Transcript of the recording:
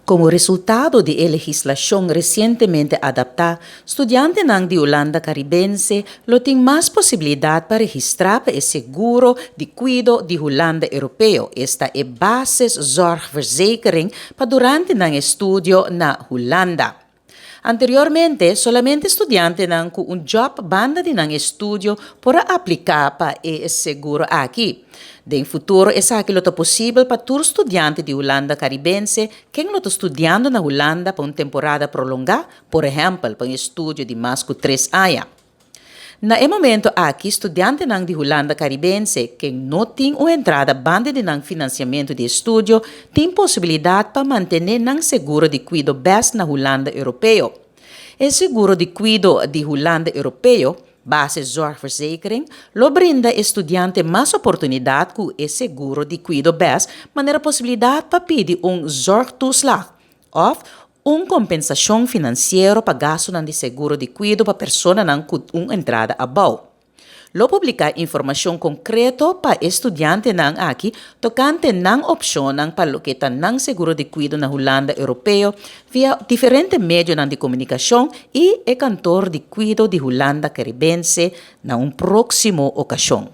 Komo resultado di e legislashon resientemente adaptá, studiantenan di Hulanda Karibense lo tin mas posibilidat pa registrá pa e seguro di kuido di Hulanda Europeo, esta e basiszorgverzekering, pa durante nan estudio na Hulanda. Anteriormente, solamente studiantenan ku un djòp banda di nan estudio por a apliká pa e seguro aki. Den futuro esaki lo ta posibel pa tur studiante di Hulanda Karibense ken lo ta studiando na Hulanda pa un temporada prolongá, por ehèmpel pa un estudio di mas ku tres aña. Na e momento aki studiantenan di Hulanda Karibense ke no tin un entrada banda di nan finansiamentu di estudio tin posibilidat pa mantené nan seguro di kuido bes na Hulanda Europeo. E seguro di kuido di Hulanda Europeo, basiszorgverzekering, lo brinda e studiante mas oportunidat ku e seguro di kuido bes manera posibilidat pa pidi un zorgtoeslag òf un kompensashon finansiero pa gastunan di seguro di kuido pa personanan ku un entrada abou. Lo publiká informashon konkreto pa e studiantenan aki tokante nan opshonnan pa loke ta nan seguro di kuido na Hulanda Europeo via diferente medionan di komunikashon i e kantor di kuido di Hulanda Karibense na un próksimo okashon.